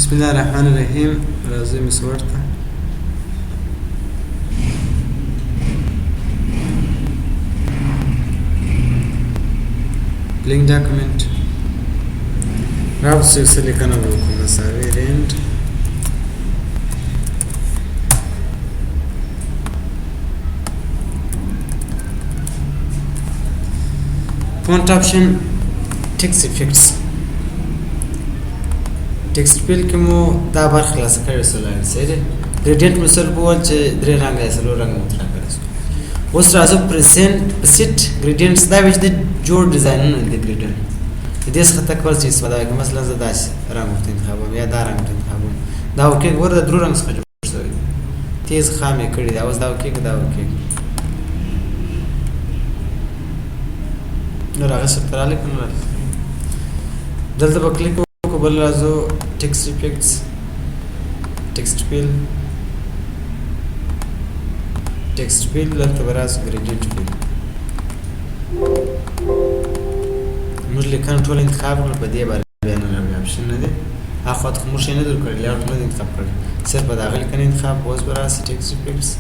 بسم الله الرحمن الرحیم. راځئ مسوړ ته. بلینک ډاکومنټ راوستو، یو څه لیکنه به وکړو. مساوي رینډ فونټ اپشن ټیکس افیکټس ټیکسټ فیل کې مو دا برخه خلاصه کړې سوه. صحیح دی. ګریډینټ مو سره وویل چې درې رنګه یا څلور رنګه مو ترې کړی. اوس راځو پرسنټ سیټ ګریډینټس. دا ویش د جوړ ډیزاینونه دي. ګریډینټ د دې څخه ته کول چې استفاده وکړي. مثلا زه داسې رنګ ورته انتخابوم یا دا رنګ ورته انتخابوم. دا okay ګوره، د درو رنګ څخه جوړ شوی دی، تیز خام یې کړی دی. اوس دا okay که دا okay نو راغی سره ته راغلی که نه راغلی؟ دلته به کلیک وکړو. بل راځو ټیکسټ افیکټس ټیکسټ فیل ټیکسټ فیل. دلته به راسو ګریډینټ فیل. موږ لیکنه ټول انتخاب کړو، په دې باندې بیا نه راوړي اپشن نه دی. اخوا ته خو موږ یې نه درکړی، لیاوټ نه دی انتخاب کړی، صرف به د هغه لیکنه انتخاب. اوس به راسي ټیکسټ افیکټس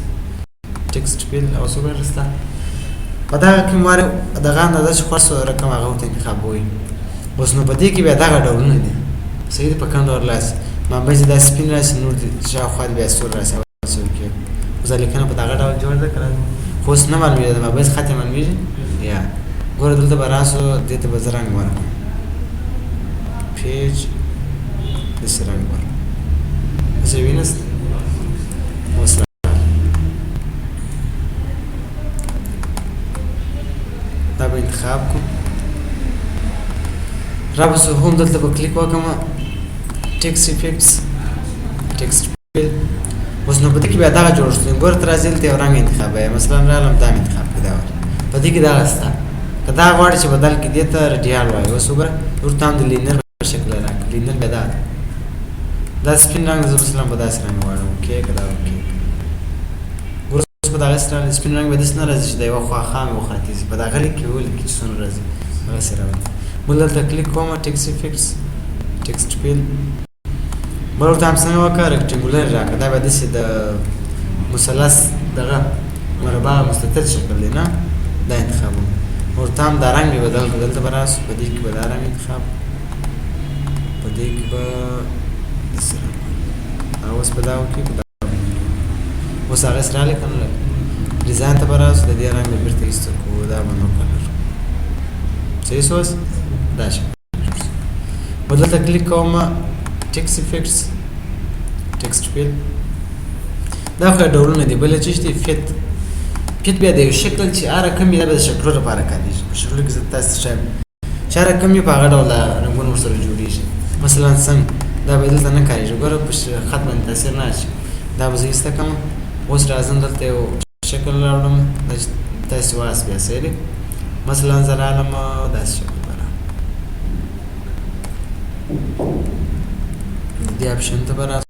ټیکسټ فیل او څه به راسته په دغه کې ماره دغه اندازه چې خوښ سو رقم هغه ورته انتخابوي. اوس نو په دې کې بیا دغه ډولونه دي. صحیح دی. په کوم ډول راسي ما به دا سپین راسي، نور دي شاوخوا دي بیا سور راسي او څه وکړي. اوس دا لیکنه په دغه ډول جوړ ده که خو اوس نه معلومېږي، د مابیز خط یې معلومېږي. یا ګوره دلته به راسو، دې ته به زه رنګ ورکړم، پیج داسې رنګ ورکړم. داسې وینست اوس دا به انتخاب کو. رابسو هم دلته به کلیک وکم ټیکسټ افیکټس ټیکسټ فیل. اوس نو په دې کې بیا دغه جوړښت دی. ګوره ته راځې دلته یو رنګ انتخابوې. مثلا رالم دا مې انتخاب کړه، دا ورته په دې کې دغه سته. که دا غواړې چې بدل کړي، دې ته رډیال وایي. اوس وګوره ورته هم د لینر په شکل راکړه. لینر بیا دا ده، دا سپین رنګ زه مثلا په داسې رنګ غواړم. okay که دا okay ګوره اوس په دغه سره سپین رنګ به داسې نه راځي چې د یوه خوا خام یوه خوا تیز. په دغه لیک کې ولیکي چې څومره راځي هغسې راولي. بل دلته کلیک کوم ټیکسټ افیکټس ټیکسټ فیل. بل ورته هم څنګه وکړه rectangular راکړه. دا به داسې د مثلث دغه مربع مستطیل شکل دی نه، دا انتخابوم. ورته هم دا رنګ مې بدل کړ. دلته به راسو، په دې کې به دا رنګ انتخاب، په دې کې به داسې رنګ. اوس به دا وکړي. اوس هغه سره راغلی که نه راغلی؟ design ته به راسو، د دې رنګ به بېرته ایسته کړو، دا به no color. صحیح سو. اوس دا شکل و. دلته کلیک کوم text effects text fill. دا خو ډولونه دي. بل چې دي fit. fit بیا د یو شکل چې هر رقم یې، دا به د شکلو لپاره کارېږي. په شکلو کې زه تاسو ته ښایم چې هر رقم یې په هغه ډول رنګونه ورسره جوړېږي. مثلا څنګه دا به دلته نه کارېږي. ګوره په خط باندې تاثیر نه اچي. دا به زه ایسته کړم. اوس راځم دلته یو شکل راوړم، دا چې تاسو واس بیا. صحیح دی. مثلا زه رالم داسې شکل به راوړم. د دې option ته به راسو،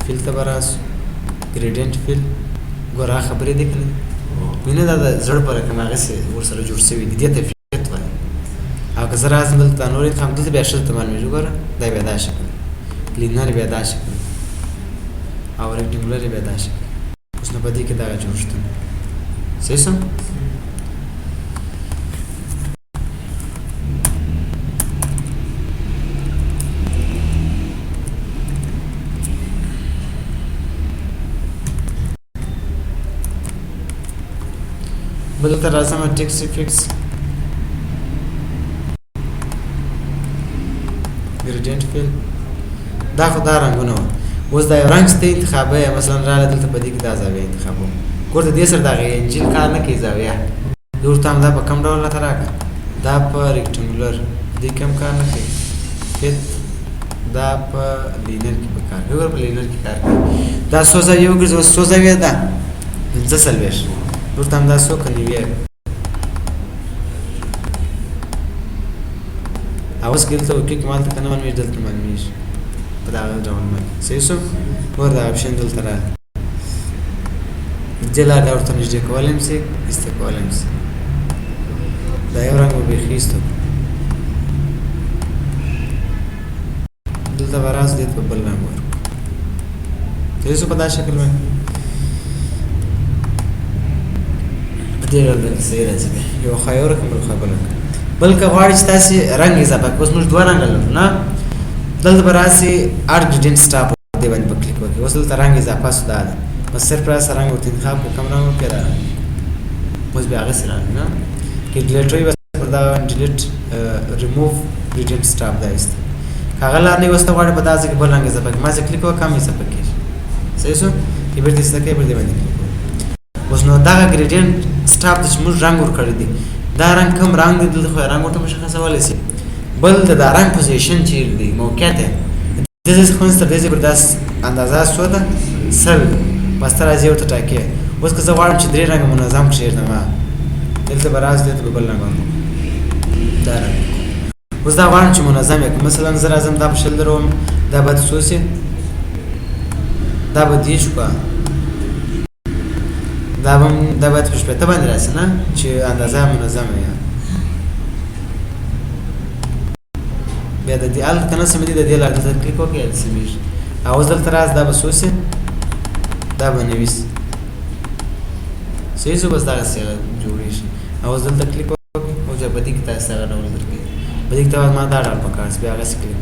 fill ته به راسو، gradient fill. ګوره هغه خبرې دي که نه؟ وینه دا د زړه په رقم هغسې ورسره جوړ شوي دي، دې ته fit وایي. او که زه راځم دلته دا نور انتخاب، دلته بیا ښه درته معلومېږي. ګوره دا بیا دا شکل linear بیا دا شکل او rectangular بیا دا شکل. اوس نو په دې کې دغه جوړښتونه. صحیح سم. بل ته راځم text effects gradient fill. دا خو دا رنګونه وو. اوس دا یو رنګ چې ته انتخابوې، مثلا راغله دلته په دې کې دا زاویه انتخابوم. ګوره د دې سره دغه angle کار نه کوي. زاویه ورته هم دا په کوم ډول راته راکړه؟ دا په rectangular دې کې هم کار نه کوي. fit دا په linear کې په کار کوي. ګوره په linear کې کار کوي. دا څو زاویې وګرځي؟ اوس څو زاویې ده؟ 45. ورته هم دا څو که 90. اوس که دلته okay کې مالته که نه معلومېږي، دلته معلومېږي په دغه ډول باندې. صحیح سو. ګوره دا option دلته راغی. دې لارې دا ورته نږدې کولی هم سي، ایسته کولی هم سي. دا یو رنګ به بیخي ایسته کړو. دلته به راسو، دې ته به بل رنګ ورکړو. صحیح شو؟ په دا شکل باندې، په دې ډول باندې صحیح راځي. بیا یو خوا یو رقم، بل خوا بل رقم. بل که غواړي چې تاسې رنګ اضافه کړئ، اوس موږ دوه رنګه لرو نه، دلته به راسي add gradient stop، دې باندې به کلیک وکړئ. اوس دلته رنګ اضافه شو، دا ده. بس صرف راسه رنګ ورته انتخاب کړو، کوم رنګ ورکړې دا رنګ. اوس بیا هغسې راغلی نه، که ډیلیټ وي بس پر دا ډیلیټ ریموو ګریډینټ سټاپ دا ایسته. که هغه لار نه وي، اوس ته غواړې په دا ځای کې بل رنګ اضافه کړې، ما چې کلیک وکړم اضافه کېږي. صحیح شو؟ که بېرته ایسته کوې، پر دې باندې کلیک وکړه. اوس نو دغه gradient stop ته چې موږ رنګ ورکړی دی، دا رنګ کوم رنګ دی، دلته خو یې رنګ ورته مشخصولی شي. بل د دا رنګ position چیرې دی، موقعیت یې د دې ځای څخه تر دې ځای پورې داسې اندازه څو ده؟ 100. بس ته راځې ورته ټاکې. اوس که زه غواړم چې درې رنګه منظم کښېږدم، دلته به راشم، دلته به بل رنګ ورکړم، دا رنګ. اوس دا غواړم چې منظم یې کړم. مثلا زه راځم دا په 20 دروم، دا باید څو شي؟ دا به 30 کړه، دا به دا باید په 60 باندې راشي نه، چې اندازه منظمه وي. بیا د دې هلته که نه سمېدي، د دې لارې دلته کلیک وکړئ، هلته سمېږي. او اوس دلته راځه، دا به څو شي؟ دا به 90 شي. صحیح شو؟ بس دغسې جوړېږي. او اوس دلته کلیک وکړئ، اوس بیا په دې کې تاسو هغه ډول درکوي. په دې کې ته ما دا ډول پکار شي، بیا هغسې کلیک،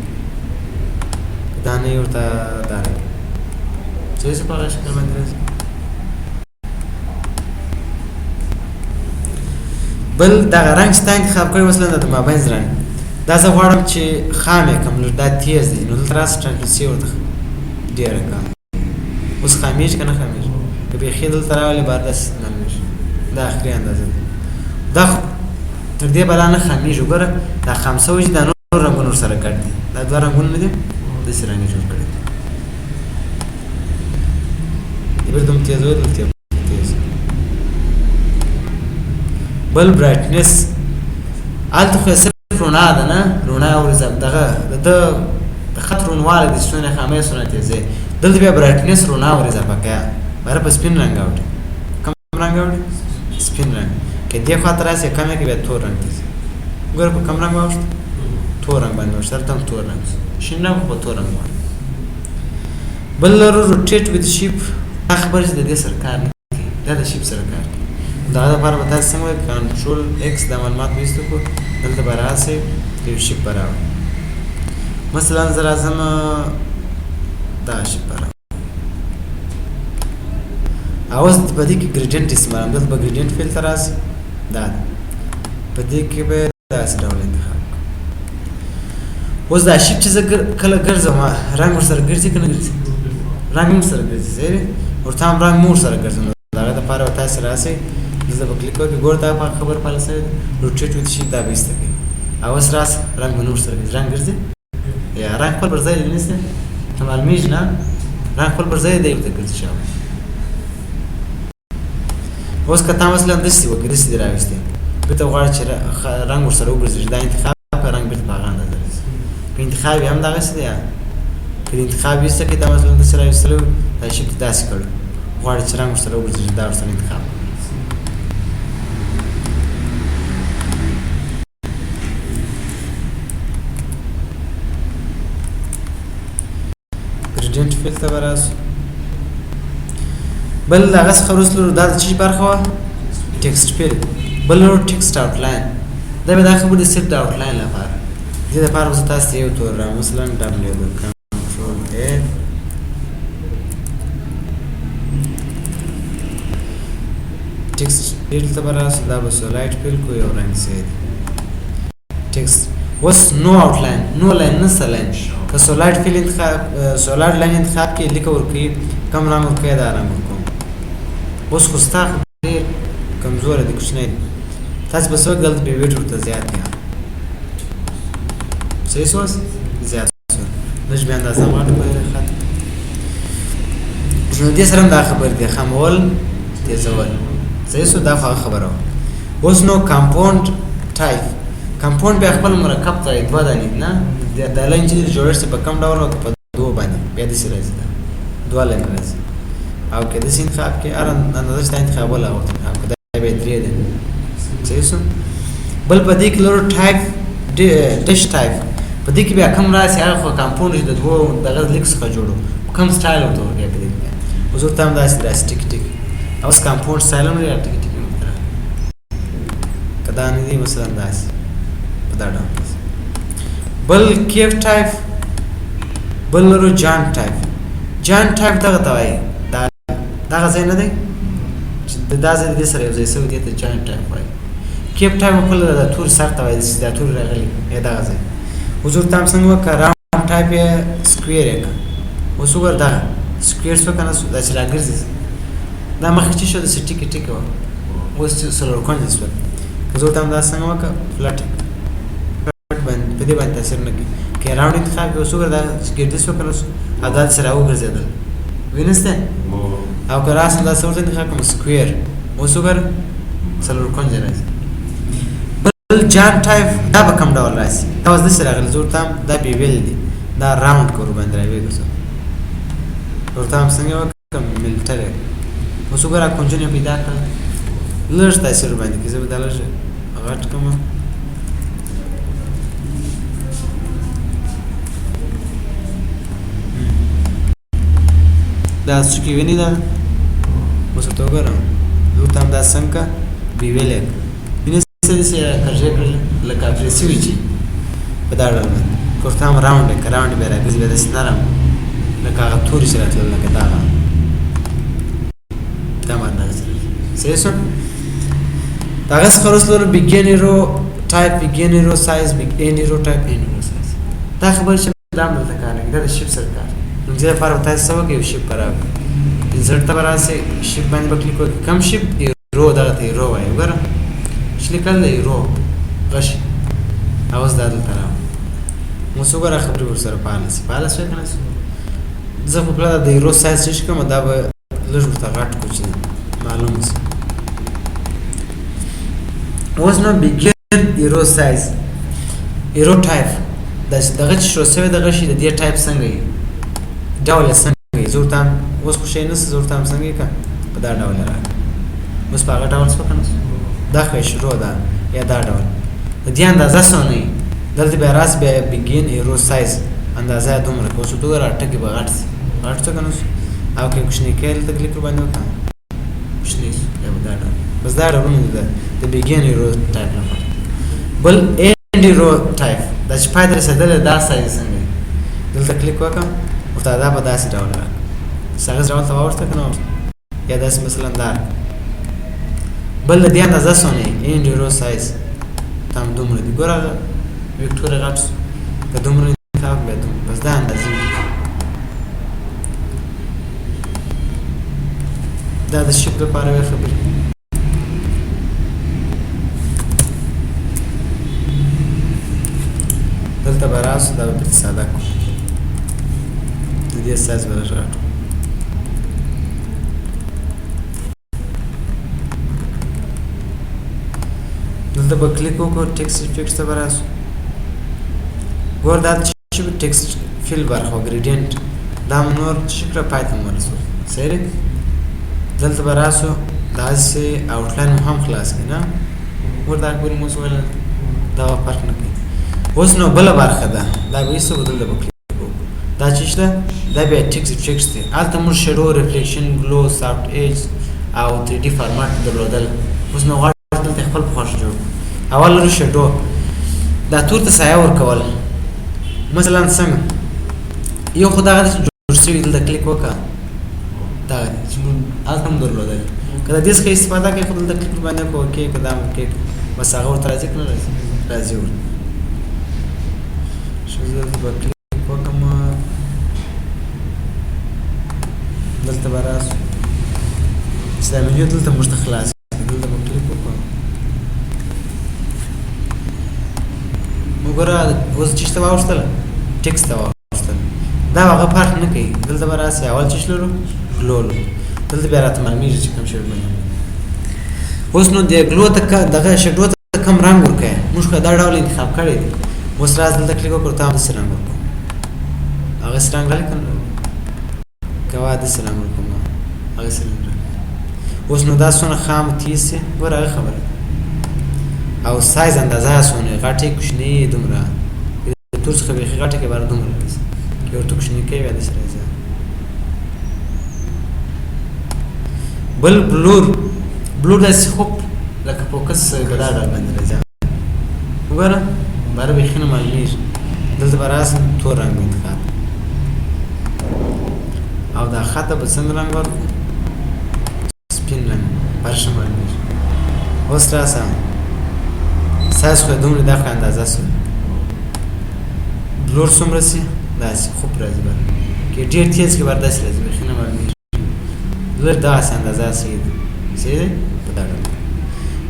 دا نه ورته دا راکړي. صحیح شو؟ په هغه شکل باندې راځي. بل دغه رنګ چې تا انتخاب کړی، مثلا د مابینځ رنګ، دا زه غواړم چې خام یې کړم، لږ دا تیز دی، نو دلته راسه transparency ورته ډېره کړه. اوس خامېږي که نه خامېږي؟ که بیخي دلته راولې بار داسې معلومېږي. دا اخري اندازه ده، دا خو تر دې بلا نه خامېږي. وګوره دا خام سوی چې دا نور رنګونه ورسره ګډ دي، دا دوه رنګونه نه دي، داسې رنګ یې جوړ کړی دی. بېرته هم تېزوي، دلته تېز. بل brightness، هلته خو صرف رڼا ده نه، رڼا ورځه دغه د ده د خط روڼوالی دی، څونه خامې څونه تېزې. دلته بیا brightness رڼا ور اضافه کړه، باره په سپین رنګ اوړي. کوم رنګ اوړي؟ سپین رنګ. که دې خوا ته راسې کمې کې، بیا تور رنګ ته ځي. ګوره په کوم رنګ واوښت؟ تور رنګ باندې واوښت. هلته هم تور رنګ، شین رنګ خو په تور رنګ واوښت. بل لرو rotate with shape. دا خبره چې د دې سره کار نه کوي، دا د shape سره کار کوي. د هغه لپاره به تاسو څنګه وایي؟ control X، دا معلومات به ایسته کړو. دلته به راسئ، یو shape به راوړئ. مثلا زه راځم دا shape به راوړم. او اوس په دې کې gradient استعمالوم. دلته به gradient fill ته راسئ، دا ده. په دې کې به داسې ډول انتخاب کړم. اوس دا shape چې زه کله ګرځم، رنګ ورسره ګرځي که نه ګرځي؟ رنګ هم سره ګرځي. صحیح دی، ورته هم رنګ مور سره ګرځم. د هغه دپاره به تاسې راسئ، دلته به کلیک وکړئ. ګوره دا په خبر پاله سوی دی، rotate with shape، دا به ایسته کوي. او اوس راسه، رنګ به نور سره ګرځي. رنګ ګرځي یا رنګ خپل پر ځای دی، نیسته ته معلومېږي نه، رنګ خپل پر ځای دی، ورته ګرځي شاوخوا. اوس که تا مثلا داسې وکړې، داسې دې راویستې، بېرته غواړې چې رنګ ورسره وګرځي، دا انتخاب کړه، رنګ بېرته په هغه اندازه راځي. که انتخاب یې هم دغسې دی، که د انتخاب ویسته کړې، دا مثلا داسې راویستلی، دا shape دې داسې کړو، غواړې چې رنګ ورسره وګرځي، دا ورسره انتخاب کړه. gradient fill ته به راسو. بل د هغه څخه وروسته لرو، دا د څه برخه وه؟ text fill. بل لرو text outline. دا به دا خبره د صرف د outline لپاره. دې لپاره به زه تاسو ته یو تور را، مثلا W، control A، text fill ته به راسو، دا به solid fill کو، یو رنګ سي text. اوس no outline، no line، نسته line. که solid fill انتخاب، solid line انتخاب کې لیکه ورکوي، کوم رنګ ورکوي؟ دا رنګ ورکوم. اوس خو ستا خو ډېر کمزوری دی، کوچنی دی. تاسو به څه وکړئ؟ دلته به weight ورته زیات کړئ. صحیح شو؟ اوس زیات شو، لږ بیا اندازه غټ کړئ خط. نو دې سره هم دا خبرې دي، خامول تیزول. صحیح شو؟ دا خو هغه خبره وه. اوس نو compound type. compound بیا خپل مرکب ته دوه دانې دي نه، دا line چې جوړښت په کوم ډول او په دوه باندې بیا داسې راځي، دا دوه line راځي. او که داسې انتخاب کې هر اندازه چې دا انتخابول، هغه ورته انتخاب کړه، دا بیا درې دی. صحیح شو؟ بل په دې کې لرو type dash type. په دې کې بیا کوم راسي هغه خو compound چې د دوو دغه لیک څخه جوړو، کوم سټایل ورته ورکوي په دې کې. اوس ورته هم داسې راسي ټیک ټیک. اوس compound style هم لري، ټیک ټیک ورته که دا نه دي مثلا داسې په دا ډول. بل cap type، بل لرو join type. Join type دغه ته وایي، دا دغه ځای نه دی چې دا ځای د دې سره یو ځای سوی دی ته join type وایي. Cap type خپل د تور سر ته وایي چې دا تور راغلی یا دغه ځای. حضور ته هم څنګه وکړه، round type یې square یې کړه. اوس وګوره دغه square سو که نه سو، دا چې راګرځي دا مخکې چې شو داسې ټیکې ټیکې وه، اوس چې څلور کونجه سول. حضور ته هم دا څنګه وکړه، flat باندې په دې باندې تاثیر نه کوي. که round انتخاب کړي، اوس وګوره دا چې ګردي سو که نه سو او دا داسې راوګرځېدل، وینسته. او که راسم داسې ورته انتخاب کړم square، اوس وګوره څلور کونجه راځي. بل join type دا به کوم ډول راسي، دا اوس داسې راغلی. زه ورته هم دا bevel دی، دا round که ورباندې راویګرځوم، ورته هم څنګه وکړم mitered یې. اوس وګوره کونجونه یې پیدا کړل، لږ تاثیر ورباندې کوي. زه به دا لږ غټ کړم. دا څوکې ویني دا اوس ورته وګورم. زه ورته هم دا څنګه bevel یې ویني، څه داسې کږې کړل لکه پرې سوي چې په دا ډول باندې. که ورته هم round یې که round بیا راګرځي، بیا داسې نرم لکه هغه توري چې راتلل لکه دغه دا باندې دغسې راځي. صحیح شو. د هغه څخه وروسته لرو begin arrow type، begin arrow size، begin arrow type، end arrow size. دا خبره چې دا هم دلته کار نه کوي، دا د shape سره کار کوي. نو دې لپاره به تاسو څه وکړئ، یو shape به راوړئ، insert ته به راسئ، shape باندې به کلیک وکړئ. کوم shape؟ Arrow، دغه ته arrow وایي. وګوره چې لیکل دی arrow غشي. اوس دا دلته راوړم. اوس وګوره خبرې ورسره فعاله سي، فعاله سوې که نه سوې؟ زه خو پله د arrow size چې کوم دا به لږ ورته غټ کړو چې معلوم سي. اوس نو begin arrow size، arrow type، دا چې دغه چې شروع سوی دغه شي د دې ټایپ څنګه وي، ډول یې څنګه وي. زه ورته اوس خو شی نسته، زه ورته هم څنګه یې کړم په دا ډول یې راکړه. اوس په هغه ډول سوه که نه سوه؟ دا خو یې شروع ده یا دا ډول د دې اندازه څونه وي. دلته بیا راسي بیا begin arrow size اندازه یې دومره کړه. اوس ورته وګوره ټکي به غټ سي، غټ سو که نه سو؟ او که یې کوچنی کړې دلته کلیک ورباندې وکړه کوچنی سو، یا به دا ډول. بس دا ډولونه دي د begin arrow type لپاره. بل end arrow type، دا چې پای ته رسېدلی دا size څنګه دی. دلته کلیک وکړم ورته دا به داسې ډول راکړه. هغه ډول ته واوښته که نه واوښته؟ یا داسې مثلا دا بل د دې اندازه څونه وي، end arrow size ته هم دومره دي. ګوره هغه vector یې غټ سو، که دومره انتخاب بیا دومره، بس دا اندازې دي. دا د shape لپاره وې خبرې. دلته به راسو دا به پرې ساده کړو، د دې سایز به لږ غټ کړو. دلته به کلیک وکړو، text effect ته به راسو. ګور دا چې text fill برخه gradient دا مو نور چې کړه پای ته مو ورسو. صحیح دی. دلته به راسو داسې outline مو هم خلاص کړي نه ګور دا ګوري مو ویل دا فرق نه کوي. اوس نو بله برخه ده، دا به ایستو، دلته به کلیک وکړو. دا چې شته دا بیا text effects دی. هلته موږ shadow، reflection، glow، soft edge او 3D format درلودل. اوس نو غواړو دلته خپل په خوښه جوړ کړو. اول لرو shadow، دا تور ته سایه ورکول. مثلا څنګه یو خو دغه چې جوړ شوي، دلته کلیک وکړه، دغه دی چې موږ هلته هم درلودل. که د دې څخه استفاده کوي خو دلته کلیک باندې وکړه، okay که دا okay، بس هغه ورته راځي که نه راځي؟ راځي ورته. ښه زه دلته به کلیک وکړم، دلته به راسو چې دا منیو دلته موږ ته خلاص کړي. دلته به کلیک وکړو. وګوره اوس چې ته واوښتله text ته واوښتله، دا هغه فرق نه کوي. دلته به راسي اول چې لرو glow لرو، دلته بیا راته معلومیږي چې کوم شی باندې. اوس نو د glow ته دغه shadow ته کوم رنګ ورکوي، موږ خو دا ډول انتخاب کړی دی. اوس راز دلته کلیک وکړو، ته هم داسې رنګ ورکوم، هغسې رنګ راغلی که نه کوه، داسې رنګ ورکوم هغسې رنګ راغلی. اوس نو دا څونه خام تیز سي، ګوره هغه خبره او سایز اندازه څونه غټې کوچنۍ دومره تور څخه بیخي غټه کې بار دومره راځي، که ورته کوچنی کوي بیا داسې راځي. بل blur، blur داسې خوب لکه focus په دا ډول باندې راځي. وګوره بار بیخي نه معلومیږي. دلته به راسم تور رنګ انتخاب او دا خطه به څنګه رنګ ورکړو؟ سپین رنګ بار ښه معلومیږي. اوس راسم سایز خو یې دومره دا خو اندازه سو، blur څومره سي داسې خوب راځي بار که ډېر تېز کې بار داسې راځي بیخي نه معلومیږي. لږ داسې اندازه صحیح ده، صحیح دی په دا ډول.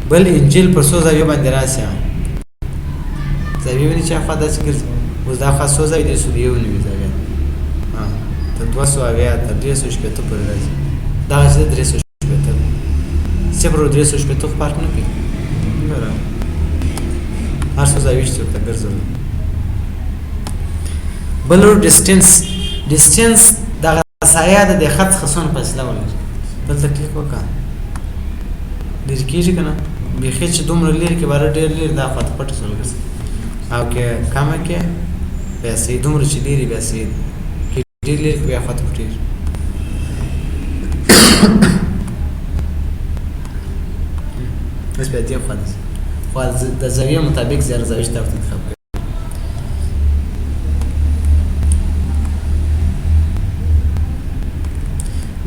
بل angle پر څو زاویو باندې راسي، زاویې ویني چې اخوا داسې ګرځي. اوس دا خوا څو زاویې دي؟ 191 زاویه، تر 270 تر 360 پورې راځي. دغه چې 360 صفر او 360 خو فرق نه کوي، هر څو زاویې چې ورته ګرځول. بل distance، distance دغه سایه د دې خط څخه څونه فاصله ولري. دلته کلیک وکړه، لرې کېږي که نه؟ بیخي چې دومره لرې کې باره ډېر لرې دا خواته پټه سول ګرځي، او که کمه کې بیا صحیح، دومره چې لرې بیا صحیح دی، که ډېر لرې کې بیا خواته پټېږي. اوس بیا دې خوا ته ځي، خو د زاویې مطابق زیاره زاویې چې دا ورته انتخاب کوي.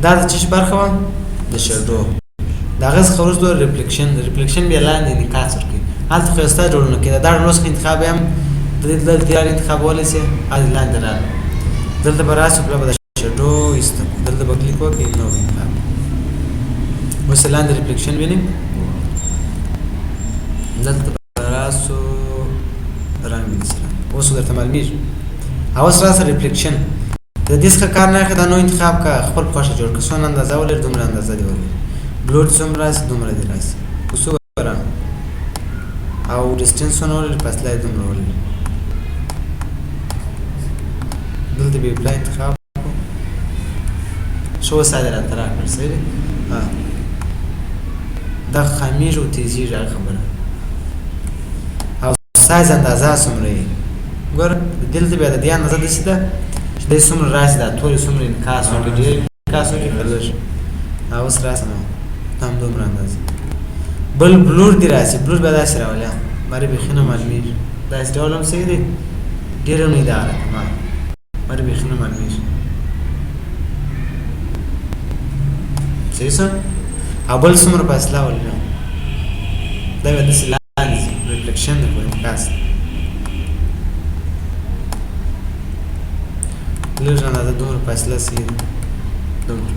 دا د څه شي برخه وه؟ د shadow. د هغه څخه وروسته reflection، reflection بیا لاندې انعکاس ورکوي. هلته خو یو ستا جوړونه کېده، دا ډول څخه انتخاب یم د دې دلته تیار انتخابولی سي. هلته لاندې راغله، دلته به راسو بیا به د shadow ایسته، دلته به کلیک وکړي نو به انتخاب. اوس یې لاندې reflection ویني، دلته به راسو رنګ دې سره اوس درته معلومیږي. او اوس راسه reflection د دې څخه کار نه اخلي، دا نو انتخاب که خپل خوښه جوړ که څونه اندازه ولري دومره اندازه دې ولري، blur څومره راسي دومره دې راسي. اوس وګوره او distance څونه ولري فاصله یې دومره ولري. دلته به apply انتخاب کړو، ښه وسایل راته راکړل. صحیح دی، دا خمیږي او تیزیږي هغه خبره. او سایز اندازه څومره یې ګوره، دلته بیا د دې اندازه داسې ده چې دی څومره راسي، دا تورې څومره انعکاس وکړي، ډېر انعکاس وکړي که لږ. او اوس راسه نو هم دومره اندازه. بل blur دې راسي، blur بیا داسې راولي، مرې بیخي نه معلومیږي. داسې ډول هم صحیح دی، ډېر هم نه دی دا رقم، مرې بیخي نه معلومیږي. صحیح سو؟ او بل څومره فاصله ولري، دا بیا داسې لاندې ځي، reflection دی خو انعکاس دی. لږ اندازه دومره فاصله صحیح ده دومره.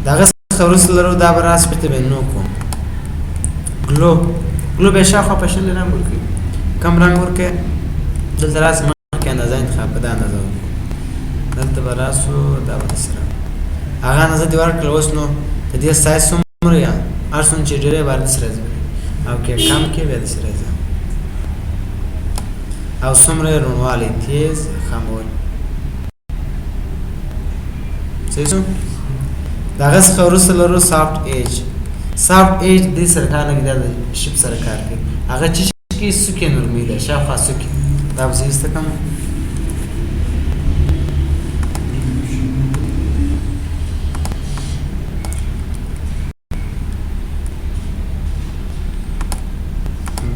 د هغه څخه وروسته لرو دا به راسي بېرته بیا نو کوم glow، glow بیا شاوخوا په شل رنګ ورکوي، کم رنګ ورکوي. دلته راسي مخکې اندازه انتخاب کړه، دا اندازه ورکړو، دلته به راسو دا به داسې راوړو، هغه اندازه دې ورکړله. اوس نو د دې سایز څومره یا هر څومره چې ډېری بار داسې راځي، او که کم کې بیا داسې راځي. او څومره یې روڼوالی تیز خامول. صحیح شو؟ د هغه څخه وروسته لرو soft edge. soft edge دې سره کار نه کوي، دا د shape سره کار کوي. هغه چې کې څوکې نرمي ده شاوخوا څوکې، دا به زه ایسته کړم.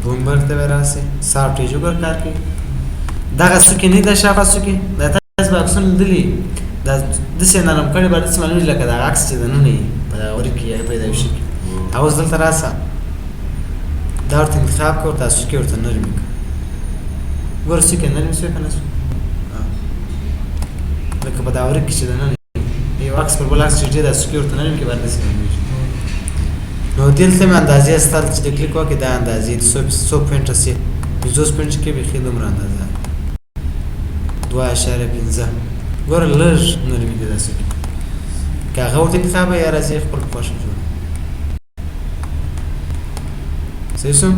بومبر ته به راسي soft edge وګوره کار کوي. دغه څوکې نه ده شاوخوا څوکې، دا تاسو به عکسونه لیدلي، دا داسې نرم کړی به داسې معلومېږي لکه دغه عکس چې دننه وي په دغه وري کې هغه پیدا شي. او اوس دلته راسه دا ورته انتخاب کړه، ورته څوکې ورته نرمې کړه، ګوره څوکې نرمې سوې که نه سوې، لکه په دا وري کې چې دننه یو عکس پر بل عکس چې دا څوکې ورته نرمې کړي باید داسې معلومېږي. نو دلته مې اندازې ستا چې د کلیک وکړې دا اندازې دي، څو point سي 50 point کې بیخي دومره اندازه 2.5، ګوره لږ نرمي دي داسې کې که هغه ورته انتخاب یا راځي خپل خوښه جوړ. صحیح شو؟